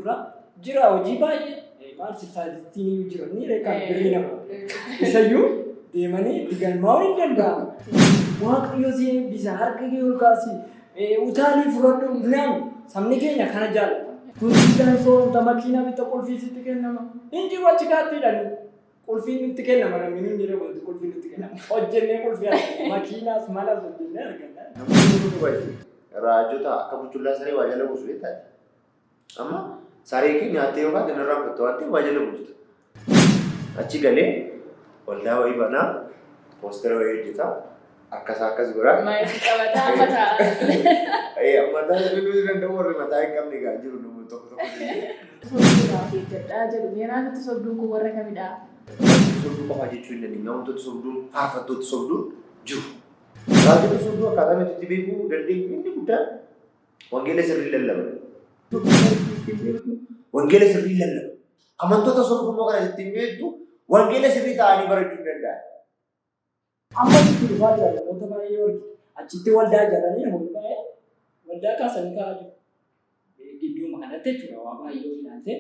dura jira hojii baay'ee maal sifaalittiin iyyuu jira ni reekaan birrii nama isayyuu deemanii itti galmaa'uun hin danda'amu. Waaqayyo si eebbisa, harka kee ol kaasi, utaalii fudhadhu naan sabni keenya kana jaallata. Kun siidhaan sooromta, makiinaa bitta, qulfii sitti kennama. Hin jiru achi kaatti hidhanii. Qulfiin nutti kennama, namni nuun jedhe wanti qulfiin nutti kennama. Hojjennee qulfii arganna. Makiinaas malas hojjennee arganna. Namoonni kun baay'ee raajota akka buchullaa saree waa jala buusu beektaa? Amma saree kee nyaattee yookaan kan irraa fudhatte waan ta'eef waa jala buusta. Achi galee waldaa wayii banaa, poostera wayii hojjetaa, akkasaa akkas godhaa. Maayikii qabataa amma ta'a. Mataa bilbiluu danda'u, warri mataa hin qabne egaa jiru namoonni tokko tokko. Sobduudhaa of eeggadhaa jedhu. Mee raajota sobduun kun warra kamidhaa? Sobduu qofaa jechuu hin dandeenyu. Amantoota sobduun, faarfattoota sobduun jiru. Raajota sobduu akkaataa nuti itti beekuu dandeenyu inni guddaan wangeela sirrii lallaban. Wangeela sirrii lallaban. Amantoota sobduu immoo kana ittiin beektu wangeela sirrii ta'anii barachuu hin danda'an. Amma itti dhufaa jira, namoota baay'ee argina. Achitti waldaa ijaaranii namoonni baay'ee waldaa kaasanii kaa'aa jiru. Gidduuma kanatti jechuudha, waa baay'ee yoo ilaalte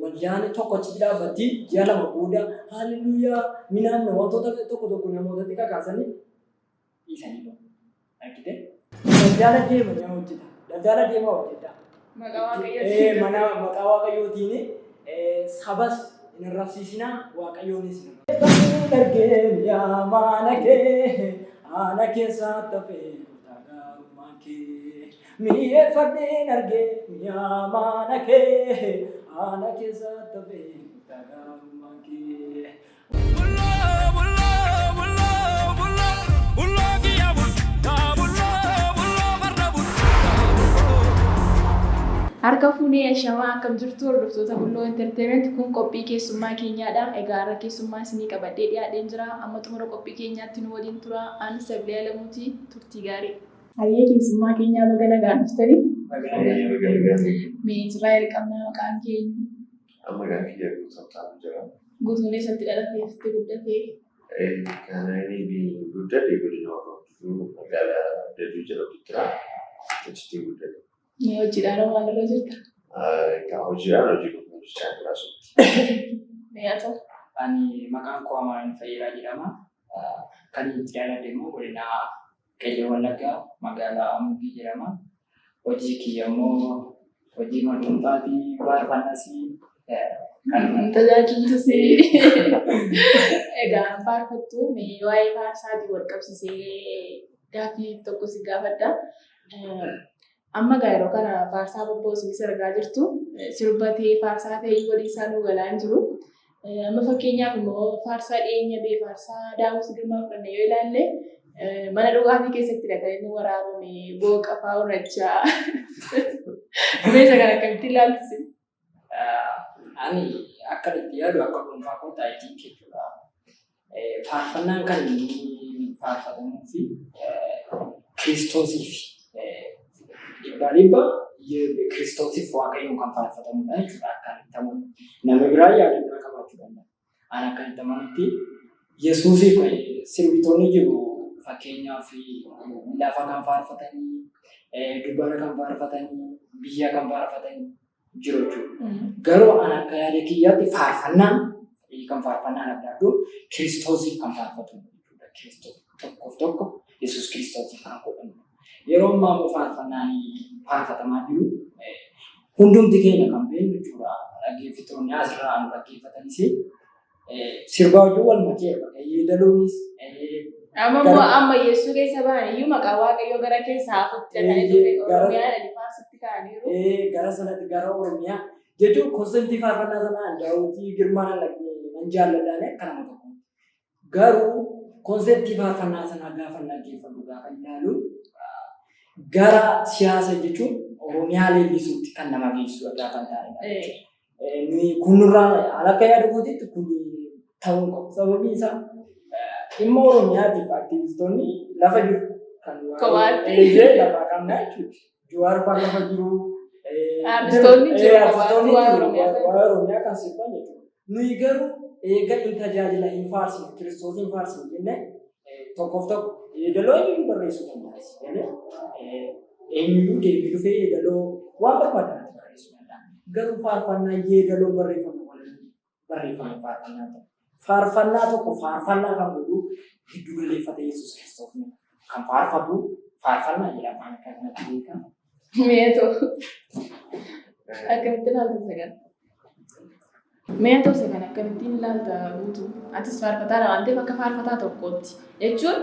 waldaan tokko achitti dhaabbatti, ji'a 2 booda haaleluyyaa minaamna wantoota tokko tokko namootatti kakaasanii dhiisanii bahu. Argite? Daldala deemanii hojjeta. Daldala deemaa hojjeta. Maqaa Waaqayyootiin. Mana maqaa Waaqayyootiin sabas hin arrabsiisinaa, Waaqayyoonis hin arrabsiisinaa. Dargee yaa maana kee haala keessaa tafee gaarummaan kee mi'eeffadheen argee, yaa maana kee haala keessaa tafee gaarummaan kee. Bulloo bulloo bulloo bulloo bulloo kiyya bul yaa bulloo bulloo farda bul yaa bulloo. Harka fuunee, ashamaa, akkam jirtu hordoftoota Bulloo Entertainment? Kun qophii keessummaa keenyaadha. Egaa har'a keessummaa isinii qabadhee dhiyaadheen jira. Amma xumura qophii keenyaatti nu waliin tura. Ani Sabilee Alamuuti. Turtii gaarii. Hayyee, keessummaa keenyaa, baga nagaan dhuftanii. Mee Israa'el qabnaa, maqaan keenya? Amma maqaan kiyya Guutuu Habtaamuu jedhama. Guutuun eessatti dhalatee, eessatti guddatee? Kan inni guddadhe godina Horroo Guduruu magaalaa Daduu jedhamtuttira. Achitti guddadhe. Mee hojiidhaan maalirra jirta? Egaa hojiidhaan hojii qofaa hojjechaa jira asitti. Mee haa ta'u. Ani maqaan koo Amaan Fayyiraa jedhama. Kan itti dhaladhe immoo godina Qellem Wallaggaa magaalaa Muggii jedhama. Hojii kiyya immoo hojii dhuunfaatii, faarfannas kan Tajaajiltus. Egaa faarfattu, mee waa'ee faarsaatiin wal qabsiisee gaaffii tokko si gaafadha. Amma egaa yeroo kana faarsaa bobba'u isinis argaa jirtu. Sirba ta'ee faarsaa ta'ee walii isaa nuu galaa hin jiru. Amma fakkeenyaaf immoo faarsaa dhiyeenya ba'e, faarsaa Daawit Girmaa fudhanne yoo ilaalle, mana dhugaatii keessattidha kan inni waraabame, booqa fa'aa horachaa. Mee isa kana akkamitti ilaaltu isin? Ani akka itti yaadu, akka dhuunfaa koo taayitiin jechuudha. Faarfannaan kan inni faarfatamuu fi Kiristoosiif, dhibbaa dhibba Kiristoosiif, Waaqayyoon kan faarfatamudha jechuudha akka itti amanu. Nama biraa yaada biraa qabaachuu danda'a. Ani akka itti amanutti Yesuusiif sirbitoonni jiru, fakkeenyaaf lafa kan faarfatanii, dubara kan faarfatanii, biyya kan faarfatanii jiru jechuudha. Garuu ani akka yaada kiyyaatti faarfannaan kan faarfannaan adda addaa Kiristoosiif kan faarfatamu jechuudha. Kiristoos tokkoof tokko Yesuus Kiristoosiif kan godhamudha. Yeroo ammaa immoo faarfannaan faarfatamaa jiru hundumti keenya kan beeknu jechuudha. Dhaggeeffattoonni asirraa nu dhaggeeffatanis sirbaa wajjin wal makeera. Bakka yeedaloonis Amma immoo ammayyeessuu keessa bahan iyyuu maqaa Waaqayyoo gara keessaa hafutti kan dhufe Oromiyaa dhani faarsutti ka'aniiru. Gara sanatti, gara Oromiyaa jechuun conceptii faarfannaa sanaa Daawwitii Girmaa nan nan jaalladhaan akka nama tokko. Garuu conceptii faarfannaa sanaa gaafa dhaggeeffadhu, gaafa ilaalu, gara siyaasa jechuun Oromiyaa leellisuutti kan nama geessu gaafa hin taanedha. Nuyi kun nurraa akka yaada kootiitti kun ta'uu qabu. Sababiin isaa dhimma Oromiyaatiif aktivistoonni lafa jiru. Kan Kophaatti. Eeyyee, lafaa qabna jechuudha. Jawaar fa'aa lafa jiru. Artistoonni jiru kophaatti Artistoonni waa'ee jiru Oromiyaa sana. waa'ee Oromiyaa kan sirban jechuudha. Nuyi garuu eega in tajaajila hin faarsine, Kiristoos hin faarsine jenne, tokkoof tokko yeedaloo eenyuyyuu barreessuu danda'a. Eenyuyyuu deemee dhufee yeedaloo waan barbaadan barreessuu danda'a. Garuu faarfannaa yeedaloo barreeffame waliin barreeffame faarfannaa ta'u. Faarfannaa tokko faarfannaa kan godhu giddu galeeffata Yesuus Kiristoos kan faarfatu faarfannaa jedhama akka kanatti beekama. Meetoo akkamitti ilaalta isa kana? Meetoo isa kana akkamittiin ilaalta guutuu? Atis faarfataadha waan ta'eef akka faarfataa tokkootti. Jechuun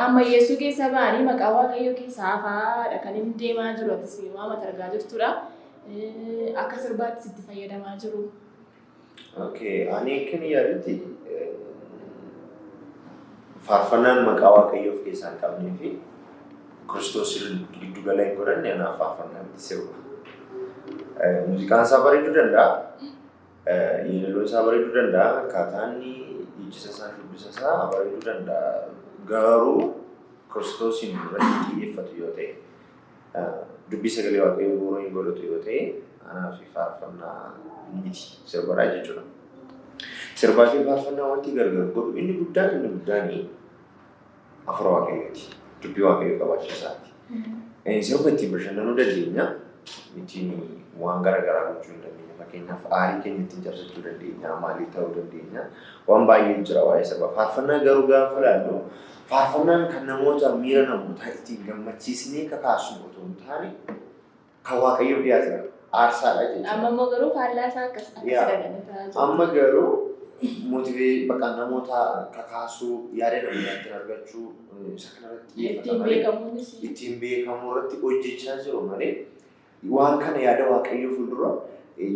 ammayyeessuu keessa ba'anii maqaa Waaqayyoo keessa hafaadha kan inni deemaa jiru atis waan argaa jirtudha. Akka sirbaattis itti fayyadamaa jiru. Okay, ani akkan yaadutti faarfannaan maqaa Waaqayyoo of keessaa hin qabnee fi Kiristoos giddu gala hin godhanne anaaf faarfannaa miti sirba. Muuziqaan isaa bareeduu danda'a. Yeedaloon isaa bareeduu danda'a. Akkaataan inni dhiichisa isaa shubbisa isaa bareeduu danda'a. Garuu Kiristoosiin irratti xiyyeeffatu yoo ta'e, dubbii sagalee Waaqayyoo bu'uura hin godhatu yoo ta'e, anaaf faarfannaa miti sirbadha jechuudha. Sirbaa fi faarfannaa wanti gargar godhu inni guddaan hafuura Waaqayyooti. Dubbii Waaqayyoo qabaachuu isaati. Sirba ittiin bashannanuu dandeenya. Ittiin waan garaa garaa gochuu hin dandeenya. Fakkeenyaaf aarii keenya ittiin cabsachuu dandeenya. Maalii ta'uu dandeenya. Waan baay'ee jira waa'ee sirbaa. Faarfannaa garuu gaafa ilaallu faarfannaan kan namoota miira namootaa ittiin gammachiisnee kakaasu otoo hin taane kan Waaqayyoof dhiyaatedha. Aarsaadha jechuudha. Amma immoo garuu faallaa isaa akkas akkas dhaqanii ta'aa jiru. Amma garuu motivate bakka namoota kakaasuu, yaada namootaa ittiin argachuu isa kanarratti xiyyeeffata Ittiin malee beekamuunis ittiin beekamuu irratti hojjechaa jiru malee waan kana yaada Waaqayyoo fuuldura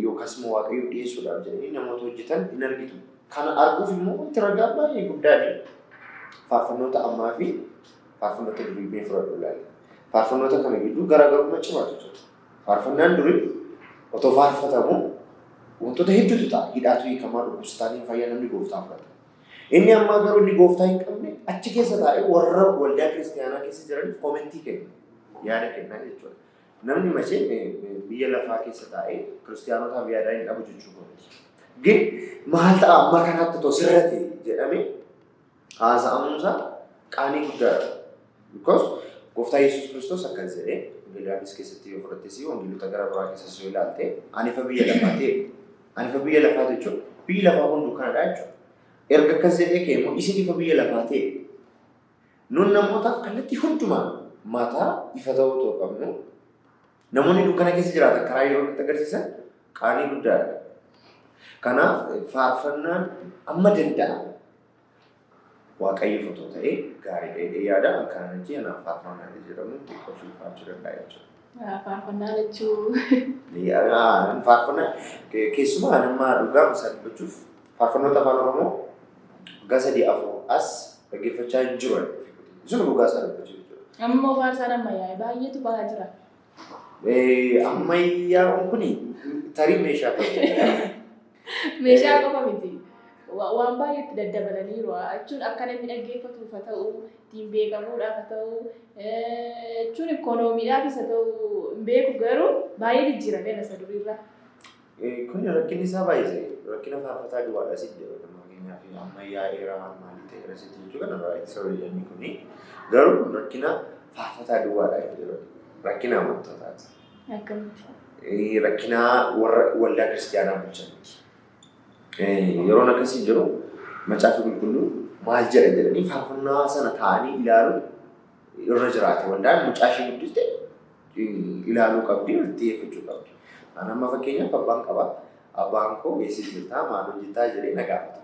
yookaas immoo Waaqayyoof dhiyeessuudhaaf jedhanii namoota hojjetan hin argitu. Kana arguuf immoo wanti ragaa baay'ee guddaadha. Faarfannoota ammaa fi faarfannoota durii mee fudhadhu ilaali. Faarfannoota kana gidduu garaagarummaa cimaatu jira. Faarfannaan durii otoo faarfatamu wantoota hedduutu ta'a. Hidhaatu hiikamaa, dhukkubsataan hin fayyaa, namni gooftaa fudhata. Inni ammaa garuu inni gooftaa hin qabne achi keessa taa'ee warra waldaa kiristaanaa keessa jiraniif comment kenna. Yaada kennaa jechuudha. Namni machee biyya lafaa keessa taa'ee kiristaanotaaf yaadaa hin dhabu jechuu miti. Gin maal ta'a amma kanaatti otoo sirrate jedhamee haasa'amuunsaa qaanii guddaadha. Because gooftaa Yesuus Kiristoos akkas jedhee Wangeela Yohaannis keessatti yoo fudhattes wangeelota gara biraa keessas yoo ilaalte ani ifa biyya lafaa ta'e, ani ifa biyya lafaa jechuun biyyi lafaa kun dukkanadha jechuudha. Erga akkas jedhee ka'e immoo isin ifa biyya lafaa ta'e, nun namootaaf kallattii hundumaa mataa ifa ta'uu otoo qabnu namoonni dukkana keessa jiraatan karaa yeroo nutti agarsiisan qaanii guddaadha. Kanaaf faarfannaan amma danda'ame Waaqayyoof otoo ta'ee gaariidha jedhee yaada. Kana achi anaaf faarfannaa jedhamu xiqqoo ulfaachuu danda'a jechuudha. Faarfannaa jechuu. Faarfannaa keessumaa nama dhugaa isaa dubbachuuf faarfannoota afaan Oromoo waggaa 3 4 as dhaggeeffachaa hin jiru. Sun dhugaa isaa dubbachuu jechuudha. Ammoo faarsaan ammayyaa'e baay'eetu bahaa jira. Ammayyaa'uun kun tarii meeshaa ta'uu Meeshaa qofa miti. Waan baay'eetti daddabalaniiru jechuun akka namni dhaggeeffatuuf haa ta'u, ittiin beekamuudhaaf haa ta'u, jechuun ikoonomiidhaafis haa ta'u hin beeku garuu baay'ee jijjiirameera isa duriirraa. Kun rakkinni isaa baay'ee rakkina faarfataa duwwaadha si jedhu. Fakkeenyaaf ammayyaa'eera maalii ta'eera sitti jechuu kana right, sorry, inni kuni garuu rakkina faarfataa duwwaadha jedhu, rakkina amantootaati. Akkamitti? Rakkina warra waldaa kiristaanaa bulchaniiti. Yeroon akkasii jiru macaafa qulqulluu maal jedha jedhanii faarfannaa sana taa'anii ilaaluun irra jiraate. Waldaan mucaa ishee guddiste ilaaluu qabdi, irratti xiyyeeffachuu qabdi. Ani amma fakkeenyaaf abbaan qaba. Abbaan koo eessa jirtaa, maal hojjetaa jedhee na gaafata.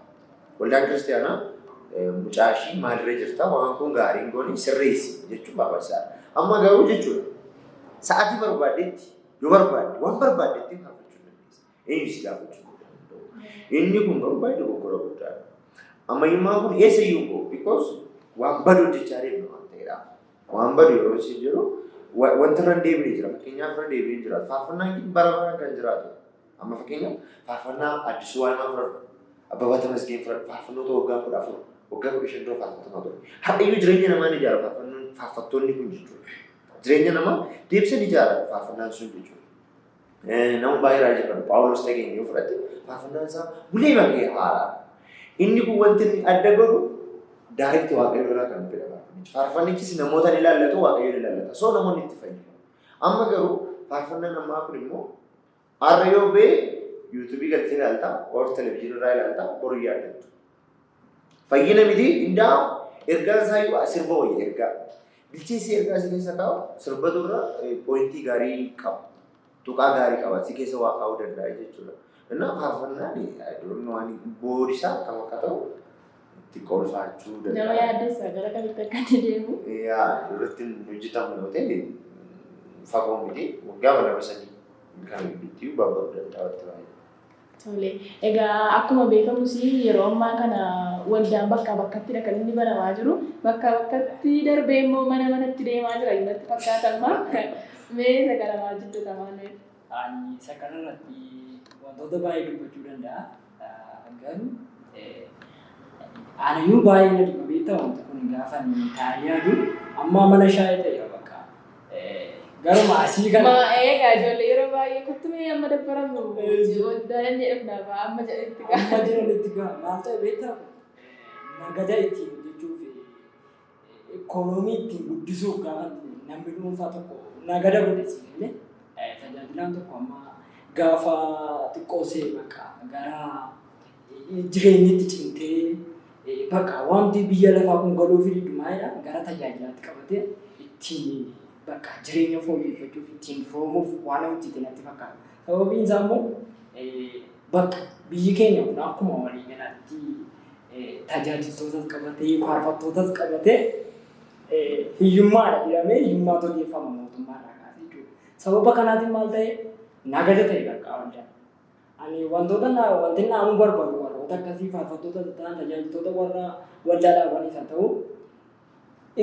Waldaan kiristaanaa mucaa ishii maalirra jirtaa, waan kun gaariin goone sirreessi jechuun barbaachisaadha. Amma garuu jechuudha sa'aatii barbaaddetti yoo barbaadde waan barbaaddetti faarfachuu dandeessa. Eenyu si gaafachuu danda'u? Inni kun garuu baay'ee dogoggora guddaadha. Ammayyummaan kun eessa iyyuu hin gahu because waan badu hojjechaa deemna waan ta'eedha. Waan badu yeroo isin jiru wanta irra hin deebine jira. Fakkeenyaaf irra deebiin jira. Faarfannaan kun bara baraan kan jiraatu. Amma fakkeenyaaf faarfannaa Addisuu Waayimaa fudhadhu. Abbabaa Tamasgeen fudhadhu. Faarfannoota waggaa 14, waggaa 15 dura faarfatamaa ture. Har'a iyyuu jireenya namaa ni ijaara faarfattoonni kun jechuudha. Jireenya namaa deebisanii ijaara faarfannaan sun jechuudha. Nama baay'ee raajeffatu Phaawulos Tageenya yoo fudhatte faarfannaan isaa bulee bakee haaraadha. Inni kun wanti inni adda godhu direct Waaqayyo irraa kan dhufedha faarfannichi. Faarfannichis namoota ni ilaallatu, Waaqayyo ni ilaallata. So namoonni itti fayyadamu. Amma garuu faarfannaan ammaa kun immoo Har'a yoo ba'e YouTubeii galtee ilaalta, or televezyiinii irraa ilaalta, boru yaadattu. Fayyina miti indaa ergaan isaa iyyuu sirba wayya ergaa. Bilcheessee ergaa si keessa kaa'u sirbatu irra pointii gaarii qaba. Tuqaa gaarii qaba. Si keessa waa kaa'uu danda'a jechuudha. Innaa faarfannaan waan boodisaa akkam akka ta'u xiqqoo ulfaachuu Nama danda'a. yaaddessa gara kamitti akka inni deemu. Yaa irratti hojjetamu yoo ta'e fagoo miti waggaa 2-3 kan gidduutti babbaruu danda'a wanti baay'ee. Tole. Egaa akkuma beekamus yeroo ammaa kana waldaan bakkaa bakkattidha kan inni banamaa jiru. Bakkaa bakkatti darbee immoo mana manatti deemaa jira natti fakkaata amma. Mee isa kana maal jettu tamaan? Ani isa kanarratti wantoota baay'ee dubbachuu danda'a. Garuu anayyuu baay'ee na dhiba beektaa wanti kun gaafa inni taa'ee yaadu amma mana shaayii ta'eera bakka. Garuma asii kana. Ma eegaa ijoollee yeroo baay'ee kottu mee amma dabbaramu waldaa inni dhufna ba'a amma jedhetti gaa. Amma jiranitti gaa maal ta'e beektaa nagada ittiin hojjechuuf ikoonoomii ittiin guddisuuf gaafa namni dhuunfaa tokko nagada godhe siinillee tajaajilaan tokko amma gaafa xiqqoo see bakka gara jireenyitti cimtee bakka wanti biyya lafaa kun galuu fi diddumaa'edha gara tajaajilaatti qabatee ittiin bakka jireenya fooyyeffachuuf ittiin firoomuuf waan hojjete natti fakkaata. Sababiin isaa immoo bakka biyyi keenya kun akkuma walii galaatti tajaajiltootas qabatee faarfattootas qabatee hiyyummaadha jedhamee hiyyummaatu odeeffama mootummaarraa kaasee jechuudha. Sababa kanaatiin maal ta'e nagada ta'e bakka waldaan. Ani wantoota wanti naamuu barbaadu warroota akkasii faarfattoota ta'an tajaajiltoota warra waldaa dhaabanis haa ta'u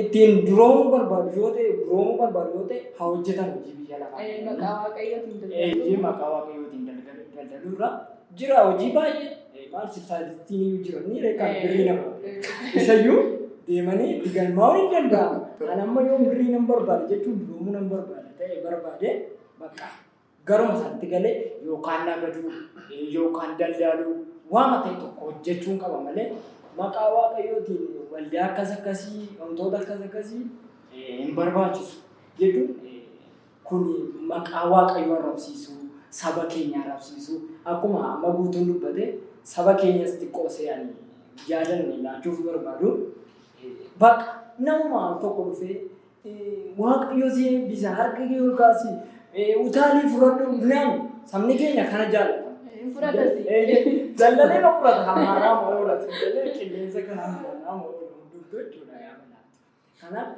ittiin duroomuu barbaadu yoo ta'e duroomuu barbaadu yoo ta'e haa hojjetan hojii biyya lafaa. Maqaa Waaqayyootiin Hojii daldaluu. maqaa Waaqayyootiin daldaluu irra jira hojii baay'ee maal sirsaalistiin iyyuu jira ni kan birrii nama. Isayyuu deemanii itti galmaa'uun hin danda'amu. Ani amma yoo birrii nan barbaade jechuun duroomuu nan barbaade ta'e barbaade bakka garuma isaatti galee yookaan nagaduu yookaan daldaluu waama ta'e tokko hojjechuun qaba malee maqaa Waaqayyootiin waldaa akkas akkasii wantoota akkas akkasii hin barbaachisu jechuun kun maqaa Waaqayyoo arrabsiisuu saba keenya arrabsiisuu akkuma amma guutuun dubbate saba keenyas xiqqoo se'anii yaadanne laachuuf barbaadu bakka namuma tokko dhufee Waaqayyo si eebbisa harka kee ol kaasi utaalii fudhadhu naan sabni keenya kana jaallata. Hin fudhatasi. Zallalee ma fudhata hamaaraa ma oola zallalee qilleensa kana hamaaraa ma oola hundumtuu jechuudha gaafa laatu. Kanaaf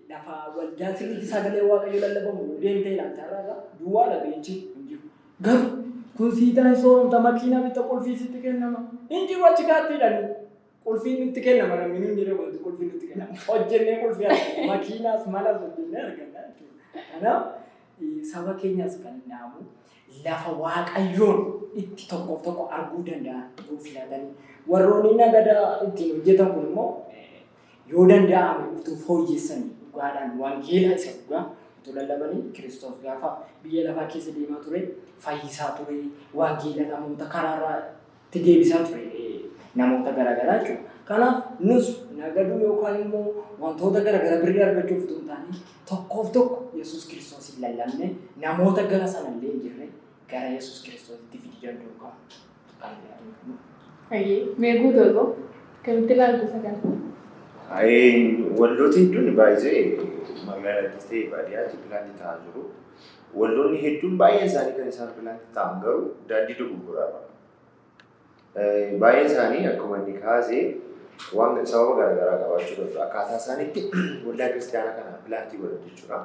lafa waldaa sirriitti sagalee Waaqayyo lallabamu yoo deemtee ilaalta irraa duwwaadha beenchi hin jiru. Garuu kun siidaa hin sooromta makiinaa bitta qulfii sitti kennama. Hin jiru achi kaatti hidhanii. Qulfiin nutti kennama namni nuun jedhe wanti qulfiin nutti kennama. Hojjennee qulfii arganna. Makiinaas malas hojjennee arganna jechuudha. Kanaaf saba keenyas kan naamu lafa Waaqayyoon itti tokkoof tokko arguu danda'an yoo filatanii warroonni nagada ittiin hojjetan kun immoo yoo danda'ame utuu fooyyessanii dhugaadhaan wangeela isa dhugaa utuu lallabanii Kiristoos gaafa biyya lafaa keessa deemaa ture fayyisaa ture wangeela namoota karaarraa itti deebisaa ture namoota garaagaraa jechuudha. Kanaaf nus nagaduu yookaan immoo wantoota garaagaraa birrii argachuuf utuu hin taane tokkoof tokko Yesuus Kiristoosiin lallabne namoota gara sana illee hin jirre gara Yesuus Kiristoositti fiduu danda'u qaba. Kan yaadu. Mee guutuu koo kamitti ilaaltu isa kana? Waldoota hedduun baay'ee magaalattis ta'e baadiyyaatti plantii ta'aa jiru. Waldoonni hedduun baay'een isaanii kan isaan plantii ta'an garuu daandii dogoggoraadha. Baay'een isaanii akkuma inni kaasee waan sababa garaagaraa qabaachuu danda'u. Akkaataa isaaniitti waldaa kiristaanaa kana plantii godhan jechuudha.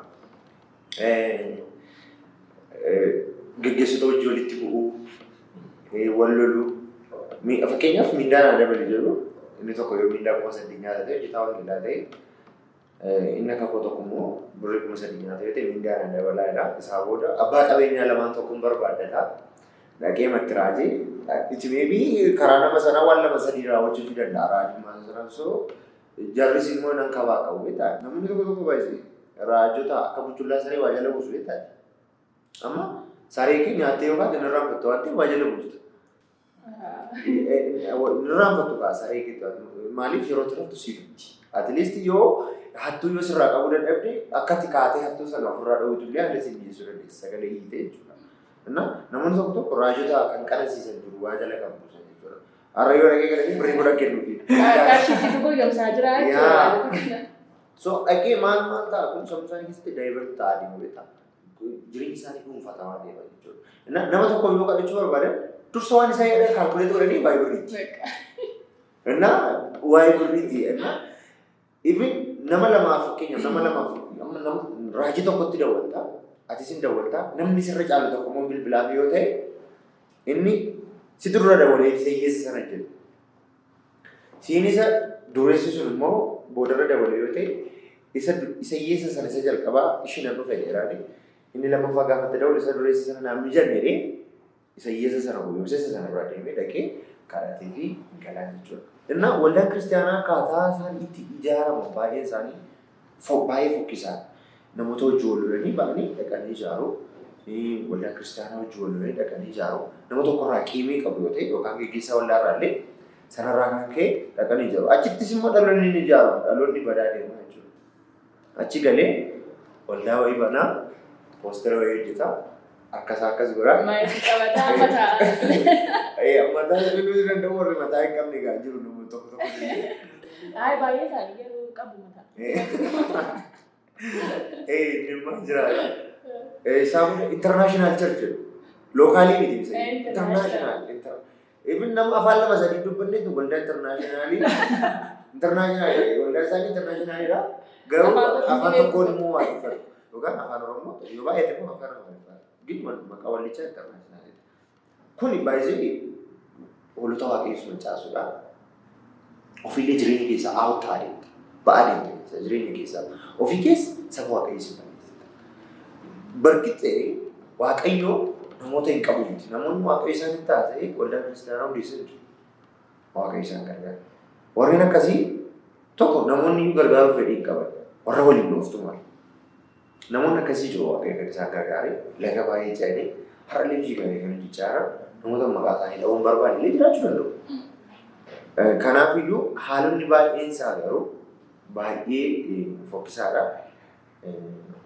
Geggeessota hojii walitti bu'uu, wal loluu. Fakkeenyaaf mindaan haa dabali jedhu inni tokko yoo mindaa 3,000 nyaata ta'e hojjetaa wangeelaa ta'e inni akka koo tokko immoo birrii 3,000 nyaata yoo ta'e mindaan haa dabalaa jedha. Isaa booda abbaa qabeenyaa lamaan tokkoon barbaaddata. Dhaqee matti raajee itti meebii karaa nama sanaa waan 2-3 raawwachuu danda'a raajummaa sana so jarris immoo nan kabaa qabu beektaa namni tokko tokko baay'ee raajota akka buchullaa saree waa jala buusu beektaa amma saree kee nyaattee yookaan inni irraanfattu waan ta'eef waa jala buusta. Inni irraanfattu kaa saree kee maaliif yeroo turtu si dutti. At least yoo hattuu yoo sirraa qabuu dadhabde akkati kaatee hattuu sana ofirraa dhowwitu illee haala si mijeessuu dandeessa sagalee hiitee jechuudha. Namoonni tokko tokko raajota kan qanasiisan jiru waa jala kan buusan jechuudha. Har'a yoo dhaqee galanii birrii godhan kennuufi. Qarshiitu goyyomsaa jira jechuudha. So dhaqee maal maal ta'a kun sammuu isaanii keessatti divert ta'aa deemu beektaa. Jireenyi isaanii dhuunfatamaa deema jechuudha. Nama tokko yoo kadhachuu barbaadan dursa waan isaa yaadan calculate godhanii waa'ee birriiti. Waa'ee birriiti. Even nama lamaaf, fakkeenyaaf nama lamaaf, raajii tokkotti dawwaltaa, atis hin dawwaltaa, namni sirra caalu tokko immoo bilbilaaf yoo ta'e, inni si dura dawwalee isa hiyyeessa sana jedhu. Siin isa dureessi sun immoo boodarra dabalee yoo ta'e, isa hiyyeessa sana isa jalqabaa ishiin nan dhufe dheeraani. Inni lammaffaa gaafatti dabalu isa dureessa sana naan mijanne jedhee isa hiyyeessa sana gowwoomsee isa sana bira deemee dhaqee kadhatee fi galaa jechuudha. Innaa waldaan kiristaanaa akkaataa isaan itti ijaaraman baay'een isaanii baay'ee fokkisaadha. Namoota hojii wal lolanii ba'anii dhaqanii ijaaru. Waldaa kiristaanaa hojii wal lolanii dhaqanii ijaaru. Nama tokkorraa qiimii qabu yoo ta'e yookaan gaggeessaa waldaarraa illee sanarraa kan ka'e dhaqanii ijaaru. Achittis immoo dhaloonni ni ijaaru. Dhaloonni badaa deema jechuudha. Achi galee waldaa wayii banaa, poostera wayii hojjeta, akkasaa akkas godhaa. Maayikii qabataa amma ta'a. Mataa bilbiluu danda'u, warri mataa hin qabne egaa jiru namoonni tokko tokko jiru. Ay, baay'ee isaanii garuu qabu mataa. Inni immoo jiraata. Isaan kun international church jedhu. Local miti ibsa. International. International. Even nama afaan lama sadii dubbanneetu waldaa international. International waldaa isaanii internationalidha. Garuu afaan tokkoon immoo waaqeffatu. Yookaan afaan Oromoo yoo baay'ate immoo afaan Amaariffaa. Gin maqaa waldichaa internationalidha. Kuni baay'ee hoolota Waaqayyoo mancaasuudha. Ofiillee jireenya keessaa out ta'aa deemta. Ba'aa deemta keessa jireenya keessaa. Ofii keessa saba Waaqayyoo si balleessita. Barqixxee Waaqayyoo namoota hin qabu miti. Namoonni Waaqayyo isaan hin taasise waldaa kiristaanaa hundeessan jiru. Waaqayyo isaan gargaara. Warreen akkasii tokko namoonni iyyuu gargaaruuf fedhii hin qaban. Warra waliin dhooftu maali? Namoonni akkasii jiru, Waaqayyo kan isaan gargaare laga baay'ee ce'anii har'a hojii gaarii kan hojjechaa jiran, namoota maqaa isaanii dha'uun barbaade illee jiraachuu danda'u. Kanaafiyyuu haalonni baay'een isaa garuu baay'ee fokkisaadha.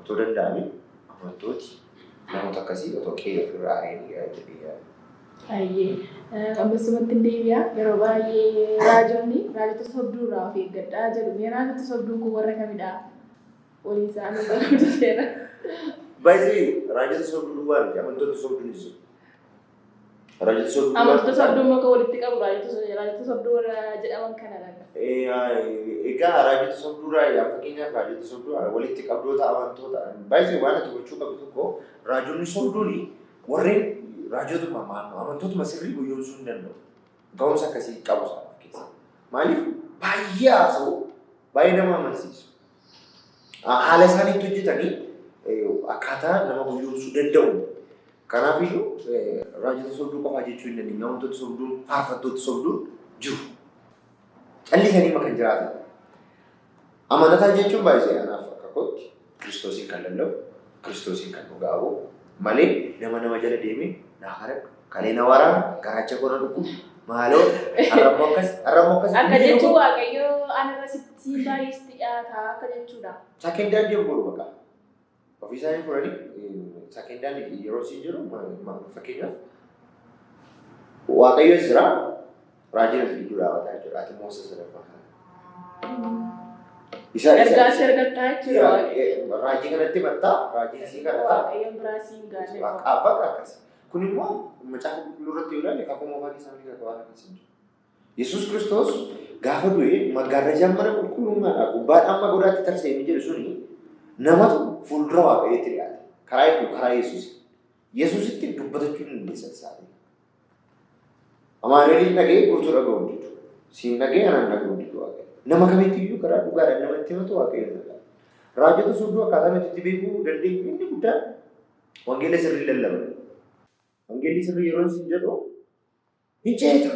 Otoo danda'ame amantooti namoota akkasii otoo qe'ee ofirraa ari'anii jedhee yaada. Baay'ee. Ammasumatti hin deebi'a. Yeroo baay'ee raajonni raajota sobduu irraa of eeggadhaa jedhu. Mee raajota sobduun kun warra kamidha? Walii isaanii barbaadu seera. Baay'ee raajota sobduu duwwaa miti, amantoota sobduunis jiru. Raajota sobduu Amantoota sobduu immoo kan walitti qabu raajota sobduu warra jedhaman kanadha. Egaa raajota sobduu raayyaa, fakkeenyaaf raajota sobduu walitti qabdoota amantoota, baay'ee waan ati gochuu qabdu tokko, raajonni sobduuni warreen raajotuma maannoo amantootuma sirrii guyyoomsuu hin danda'u. Ga'umsa akkasii qabu isaan of keessa. Maaliif? Baay'ee haasa'u, baay'ee nama amansiisu. Haala isaan itti hojjetanii akkaataa nama guyyoomsuu danda'u. Kanaafiyyuu raajota sobduu qofaa jechuu hin dandeenyu. Amantoota sobduun, faarfattoota sobduun jiru. Callisanii kan jiraatan. Amanataa jechuun baay'ee anaaf akka kootti Kiristoosiin kan lallabu, Kiristoosiin kan dhugaa malee nama nama jala deemee naa kadhadhu, kalee na waraana, garaacha koo na dhukkubu, maaloo, har'ammoo akkas, har'ammoo akkas. Akka jechuun Waaqayyo anarra sitti baay'ee sitti dhiyaataa akka jechuudha. Second hand godhu bakka. Ofii isaanii furanii second hand yeroo siin jiru, fakkeenyaaf Waaqayyo jira, raajiin as gidduu dhaabataa jechuudha. Ati immoo isa sadaffaa kana. Isa Ergaa si argattaa jechuudha. Raajii kanatti himattaa, raajiin sii kadhataa. Waaqayyoon biraa siin gaale. Bakka akkas. Kun immoo Macaafa Qulqulluu irratti yoo ilaalle, kakuu moofaa keessaa malee kakuu haaraa keessa hin jiru. Yesuus Kiristoos gaafa du'e maggaarrajaan mana qulqullummaadhaa gubbaadhaan amma godaatti tarsa'e inni jedhu suni namatu fuuldura Waaqayyootti dhiyaate. Karaa hedduu, karaa Yesuus. Yesuusitti dubbatachuu hin dandeessan isaanii. Amaanu'eeliin dhaga'ee guutuu dhaga'uu hin didu. Siin dhaga'ee anaan dhaga'uu hin didu Waaqayyo. Nama kamitti iyyuu karaa dhugaadhaan namatti himatu Waaqayyo dhaga'a. Raajota sobduu akkaataa nuti itti beekuu dandeenyu inni guddaan wangeela sirrii lallaban. Wangeelli sirrii yeroo isin jedhu, hin ceeta,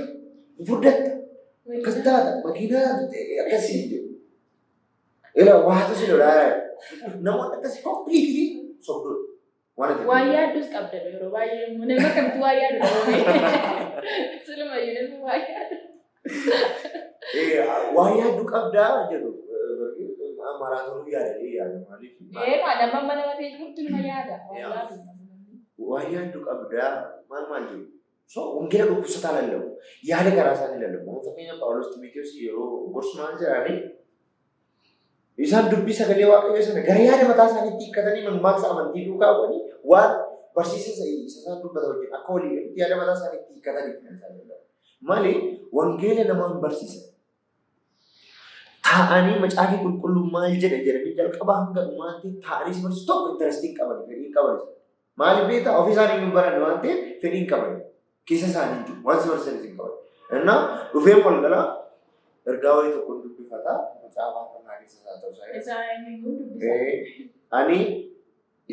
hin furdatta, akkas taata, makiinaa akkasii jedhu. Ila waatu si lolaa, namoonni akkasii completely sobduudha. Waan ati Waan yaaddus qabda yeroo baay'ee immoo, nama akkamitti waan yaadu dhabame. Silumayyuu namni waan yaadu. Waan yaaddu qabdaa jedhu, maraatoonuu yaadanii yaadu maaliif? Ee, nama nama ta'e jirtu nama yaada. Waan yaadu. Waan yaaddu qabdaa maal maal jiru. So wangeela dhukkubsataa lallabu. Yaada garaa isaanii lallabu. Amma fakkeenyaaf Phaawulos Ximiteewos yeroo gorsu maal jedhanii isaan dubbii sagalee Waaqayyoo sana gara yaada mataa isaaniitti hiikkatanii mammaaksa amantii duukaa bu'anii waan barsiisa isa isaan dubbatan wajjin akka walii galutti yaada mataa isaaniitti hiikkatanii kan isaan lallabu. Malee wangeela namaan barsiisan. Taa'anii macaafii qulqulluu maal jedha jedhanii jalqabaa hanga dhumaatti taa'anii si barsiisu tokko interest hin qaban, fedhii hin qaban. Maaliif beektaa? Ofii isaanii hin baranne waan ta'eef fedhii hin qaban. Keessa isaanii hin jiru. Waan si barsiisanis hin qaban. Innaa dhufee walgalaa ergaa wayii tokko dubbifata macaafa faarfannaa keessa isaa ta'u isaa. Isaa eenyuyyuu dubbisa. Ani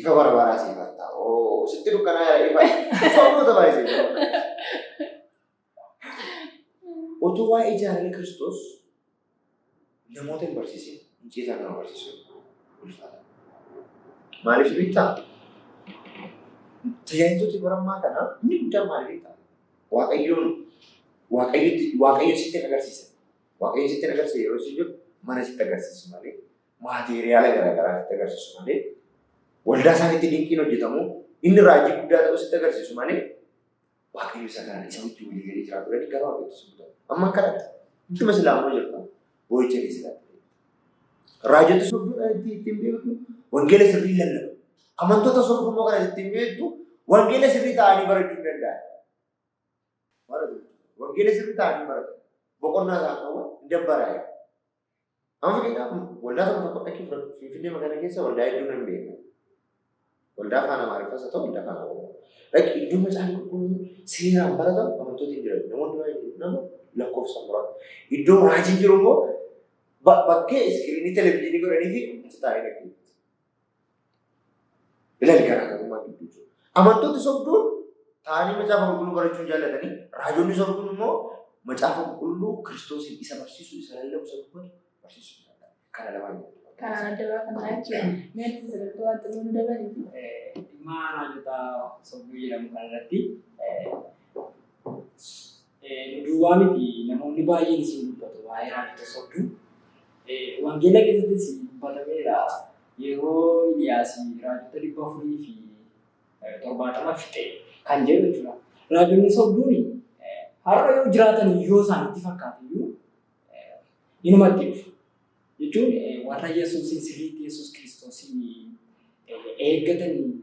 ifa bara baraa siif harta. Oo sitti dukkanaa ifa. Ifa goota baay'isee. Utuu waa'ee jaalala Kiristoos namoota hin barsiisin, icciitaa nama barsiisuun ulfaata. Maaliif beektaa? Tajaajiltooti bara ammaa kana inni guddaan maal beektaa? Waaqayyoon Waaqayyotti Waaqayyo sitti hin agarsiisan. Waaqayyo sitti hin agarsiisa yeroo isin jiru mana sitti agarsiisu malee maateeriyaala garaagaraa sitti agarsiisu malee waldaa isaaniitti dinqiin hojjetamu inni raajii guddaa ta'uu sitti agarsiisu malee Waaqayyo isa kanaan isa wajjin walii galee jiraatu jedhanii gara Waaqayyootti si butan. Amma kadhata. Ittuma silaa ammoo jirta. Boo'icha kee silaa. Raajota sobduudhaan ittiin beektu wangeela sirrii lallabu. Amantoota sobduu immoo kana ittiin beektu wangeela sirrii ta'anii barachuu hin danda'an. Baratu. Wangeela sirrii ta'anii baratu. Boqonnaa isaan qabu hin dabbaraa'e. Amma fakkeenyaaf waldaa tokko tokko dhaqii fudhadhu. Finfinnee magaalaa keessa waldaa hedduu nan beeka. Waldaa afaan Amaariffaas haa ta'u waldaa afaan Oromoo. Dhaqi iddoo macaafni qulqulluun seeraan baratamu amantooti hin jiran. Namoonni baay'een nama lakkoofsa muraasa. Iddoo raajiin jiru immoo bakkee iskiriinii televizyiinii godhanii fi achi taa'ee dhaggeeffatu. Ilaali garaagarummaa gidduu jiru. Amantooti sobduun taa'anii macaafa qulqulluu barachuu hin jaallatanii, raajonni sobduun immoo macaafa qulqulluu Kiristoosiin isa barsiisu, isa lallabu, isa dubbatu barsiisuu hin danda'an. Kana lamaan gidduu. Kanaan adda baafannaa jechuudha. Mee ati sadarkaa waan xinnoo nu dabaliiti. Dhimma raajota sobduu jedhamu kanarratti nu duwwaa miti namoonni baay'een isin dubbatu waa'ee raajota sobduu. Wangeela keessattis dubbatameera. Yeroo Iliyaas raajota 470 fixe kan jedhu jechuudha. Raajonni sobduun har'a yoo jiraatan yoo isaanitti fakkaate iyyuu inumatti dhufa. Jechuun warra Yesuusiin sirriitti Yesuus Kiristoosiin eeggatanii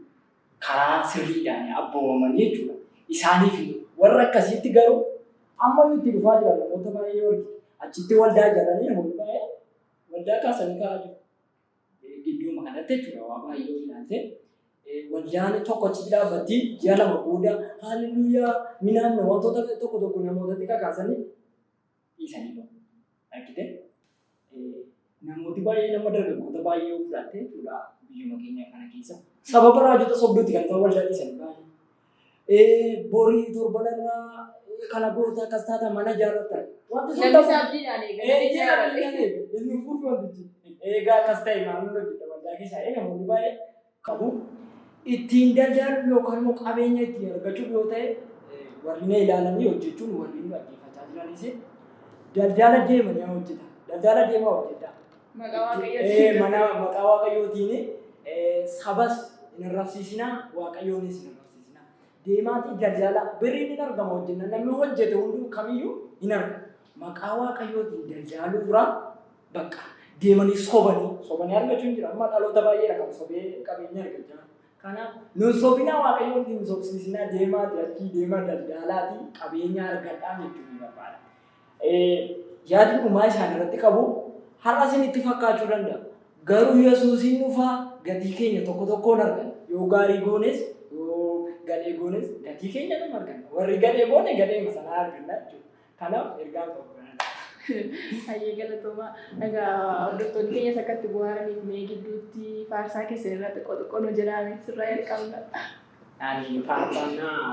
karaa sirriidhaan abboomamanii jechuudha. Isaaniif hin dhufu. Warra akkasiitti garuu amma itti dhufaa jira namoota baay'ee yoo argite. Achitti waldaa ijaaranii namoonni baay'ee waldaa kaasanii ka'aa jiru. Gidduuma kanatti jechuudha waa baay'ee yoo ilaalte. Waldaan tokko achitti dhaabbatti ji'a 2 booda haaleluyyaa minaamna wantoota tokko tokko namootatti kakaasanii dhiisanii bahu. Argite? Namooti baay'ee nama dargaggoota baay'ee yoo fudhatte jechuudha biyyuma keenya kana keessa. Sababa raajota sobduuti kan isaan waldaa dhiisanii ba'an. Borii torbanarraa kana goota akkas taata mana ijaarratta. Wanti sun Namni ta'u. isaa abdiidhaan eegalee ijaarrate. Inni fuufi wantichi. Eegaa akkas ta'e maal hojjeta waldaa keessaa namoonni baay'ee qabu. Ittiin daldaaluuf yookaan immoo qabeenya ittiin argachuuf yoo ta'e warri na ilaalanii hojjechuun warri nu dhaggeeffachaa jiranis daldala deemanii haa hojjetan. Daldala deemaa hojjedhaa. Maqaa Waaqayyootiin. Mana maqaa Waaqayyootiin sabas hin arrabsiisinaa, Waaqayyoonis hin arrabsiisinaa. Deemaatii daldala birriin hin argama hojjenna namni hojjete hunduu kamiyyuu hin argamu. Maqaa Waaqayyootiin daldaluu irraa bakka deemanii sobanii sobanii argachuun jira. Amma dhaloota baay'eedha kan sobee qabeenya argachaa. Kanaaf nun sobinaa Waaqayyoon hin sobsiisinaa deemaati achii deemaa daldalaatii qabeenya argadhaa jechuun ni barbaada. Yaadni dhumaa isaan irratti qabu har'a isinitti fakkaachuu danda'a. Garuu Yesuusiin dhufaa gatii keenya tokko tokkoon arganna. Yoo gaarii goones yoo gadhee goones gatii keenya numa arganna. Warri gadhee goone gadheema sanaa arganna jechuudha. Kanaaf ergaan qabu kanadha. Hayyee galatoomaa. Egaa hordoftoonni keenyas akka itti bohaaraniif mee gidduutti faarsaa keessan irraa xiqqoo xiqqoo nu jedhaame sirraa jalqabna. Ani faarfannaa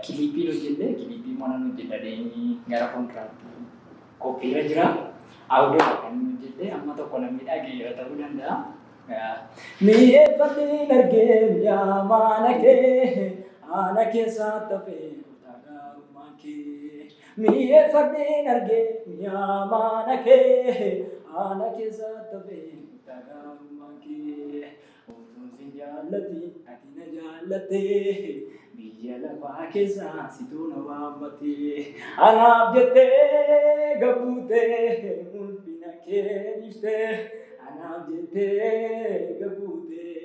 kiliippiin hojjedhe kiliippii immoo nan hojjedha deemee gara fuulduraatti qophiirra jira. Awudoodha kan inni hojjedhe amma tokko namni dhageera ta'uu danda'a. Mi'eeffadheen argee mi'aa maana kee haala keessaa tafee goota gaarummaa kee. Mi'eeffadheen argee mi'aa maana kee haala keessaa tafee goota gaarummaa kee. Of hin jaallatin, ati na jaallattee, biyya lafaa keessaa situu na waammatee, anaaf jettee gabbuutee, ulfina kee dhiiftee, anaaf jettee gabbuutee,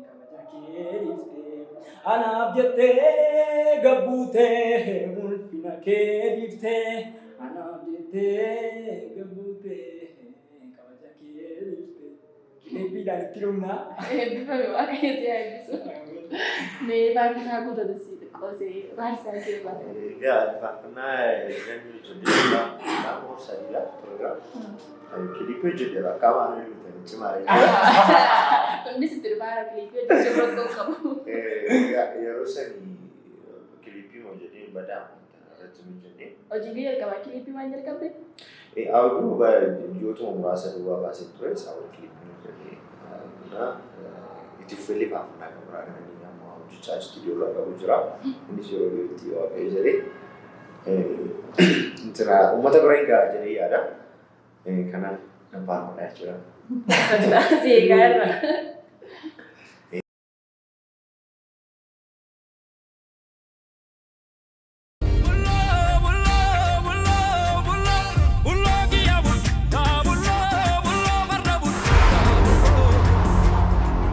kabaja kee dhiiftee, anaaf jettee gabbuutee, ulfina kee dhiiftee, anaaf jettee gabbuutee, kabaja kee dhiiftee. Kiliippiidhaan itti dhumnaa. Eebbifame, Waaqayyo si haa eebbisu. Mee faarfannaa guutuu si xiqqoo si faarsaa kee baata. Egaa faarfannaa namni hojjetee lama sadiidha tureera. Kiliippii hojjeteera, akka waan hojjetan cimaa jechuudha. Innis itti dhufaa, kiliippii hojjechuu rakkoo qabu. Egaa yeroo sanii kiliippii hojjetee badaamu irratti hojjennee. Hojii kee jalqabaa kiliippii waan jalqabde? Awuduu biyyootuma muraasa duwwaa baasee ture, isaa wal kiliippii hojjennee itti fufeellee faarfannaa kan biraa kan inni amma hojjechaa istuudiyoo irraa qabu jira. Innis yeroo dhiyootti Waaqayyo jedhee intira uummata bira hin ga'a jedhee yaada. Kanaaf nan faarfadha jechuudha. Si eegaa irra.